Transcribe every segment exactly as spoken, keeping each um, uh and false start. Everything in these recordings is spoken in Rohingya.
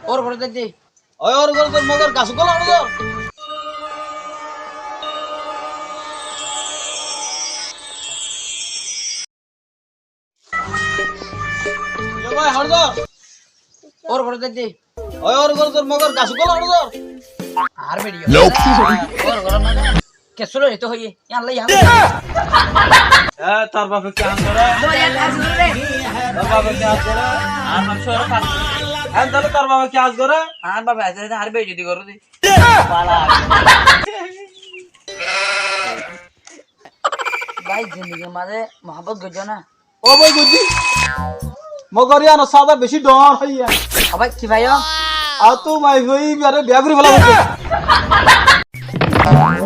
Ór gór dé. Ói, ór gór, tor mogor gas uggwá loi ór gór. Yo bái, ór gór. Ór gór dé. Ói, ór gór, tor mogor gas uggwá loi ór gór. Ar beçi. Nope. Ór gór na. Kessú loi to hoiye. Yalla, yalla. E, tor bafe ki ham goré? Tor bafe ki ham goré? Ar ham sóra ham. E, tóile tor bafe ki ham goré? Ar bafe asé, ar beçi di goré de. Bái, zindigir mazé muhabbot goijjó na? Ó bái, goijjí. Mogor yíanor sáda beci dhoóñr hoiyé. Ó bái, ki bái ó? Ar tu maifua ibáre biya gorí félaibo.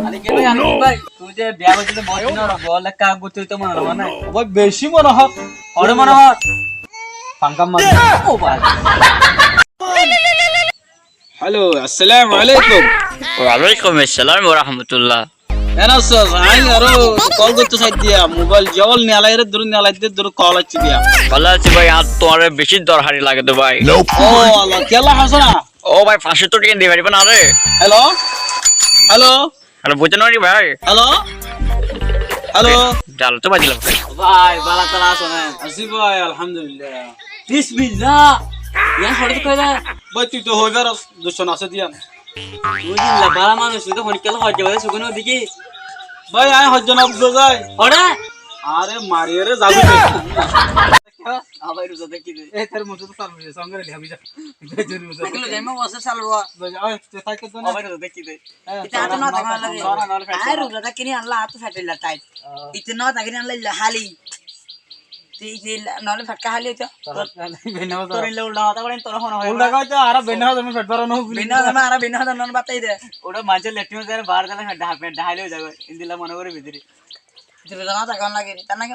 Aní ki bái, aní ki bái? Tui ze biya goijjós de, bóut din ór, bóut lekka goitté goitté mone hoó na? Ó bái, beci mone hoó. Hoçé mone hoó? Fankár mazé. Ó bái. Háló, assalamu alaikum. Walaikum assalam wa rahmatullah. Keén asós? Añí aró kol goittó saidde, mobail zobol niyalai re, duru niyalai de, duru kol aiccé de. Bála así bái, añár tuáñre beci dorhari lage de bái. Ó Allah, kiyólla hoó na? Ó bái, fañs cót tiañ di faribá na re? Háló? Háló? Háló, buijjó na ni bái? Háló? Háló? Jalo to bái dilam. Bái, bála tala asó né? Así bái, alhamdulillah. Bismillah. Yián hoçé de hoilá? Bái, tui to hoi faros, ducmon asé de yián. Tui de bála manúic, tui de honikka hoijja bade sukun no deki. Bái, añí hoijja no buzó zai. Hoçé? Aré, mari re zabi. Abar ruza dekí de. E, tor muto to sal muto, songre liya bija. Ruza dekí de. Abar ruza dekí de. Ite ato no táka lage. Añí ruza tákini Allah ato fetilla tait. Ite no tákini Allah illa hali. Te ite noóle fekka hali óito. Tor illa ulda hotá hoór, tor hono hoó. Ulda hoóito, añára benne hotá, fet bára no. Benne hotá, añára benne hotá no batai de. Ora manúce letrin zar bar zar fet hali ói zagói. Endilla mone gorí bidiri. Ite ruza no táka lage. Tar naki